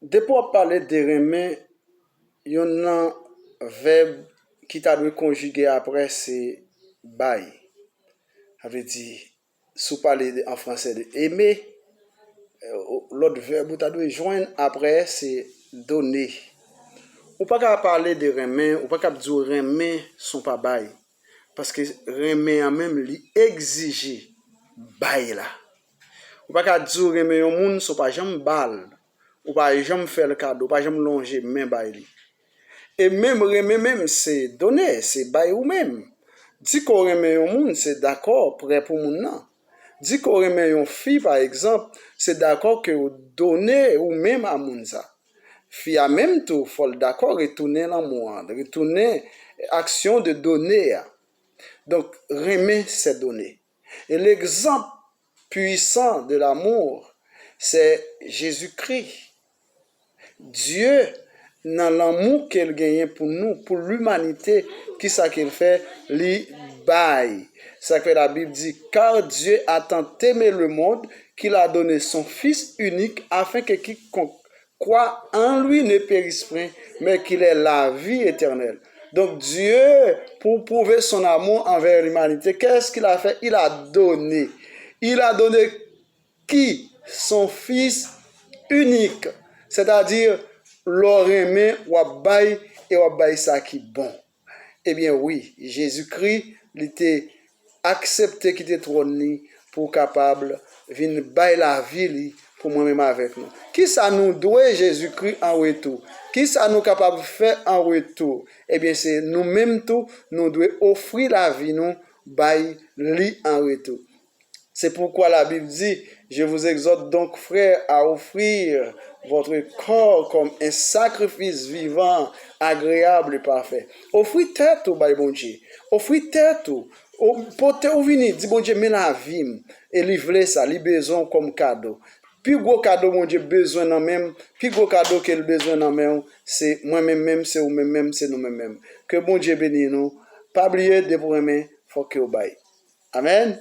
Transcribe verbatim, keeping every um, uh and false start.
Depi w ap pale de renmen, yonn nan vèb ki ta dwe konjige apre se bay. Sa vle di, si w pale de, an franse, de aimer, eh, lòt vèb ou ta dwe jwenn apre se donner. Ou pa ka pale de renmen, ou pa ka ap di w renmen san w pa bay. Paske renmen an menm, li egzije bay la. Ou pa ka di w renmen yon moun san w pa janm ba l, ou pa janm fè l kado, ou pa janm lonje men bay li. E menm renmen menm, se donner, se bay ou menm. Di ke w renmen yon moun, se dakò, prè pou moun nan. Di ke w renmen yon fi, pa egzanp, se dakò ke w donner ou menm a moun sa. Fi a menm tou, fò l dakò retounen lanmou an, retounen aksyon de donner a. Donk, renmen, se donner. E l'exemple puissant de l'amour, c'est Jésus-Christ. Dye, nan lanmou ke l genyen pou nou, pou limanite, kisa ke l fè? Li bay. Sa k fè Labib di, car Dieu a tant aimé le monde qu'il a donné son Fils unique, afin que quiconque croit en lui ne périsse point, mais qu'il ait la vie éternelle. Donk, Dieu, pour prouver son amour envers l'humanité, qu'est-ce qu'il a fait? Il a donné. Il a donné qui? Son Fils unique. Sètadi, lè w renmen, w ap bay, e w ap bay sa ki bon. Ebyen wi, Jezikri, li te aksepte kite twòn li pou kapab vin bay lavi li pou mwen menm avèk nou. Kisa nou dwe Jezikri an retou? Kisa nou kapab fè an retou? Ebyen, se nou menm tou, nou dwe ofri lavi nou bay li an retou. C'est pourquoi la Bible dit, je vous exhorte donc, frères, à offrir votre corps comme un sacrifice vivant, agréable et parfait. Ofri tèt ou bay Bondye. Ofri tèt ou. O- Pote ou vini, di Bondye, men lavi m. E li vle sa, li bezwen w kòm kado. Pi gwo kado Bondye bezwen nan men m, pi gwo kado ke l bezwen nan men w, se mwen menm menm, se ou menm menm, se nou menm menm. Ke Bondye beni nou. Pa bliye, depi w renmen, fòk ke w bay. Amèn.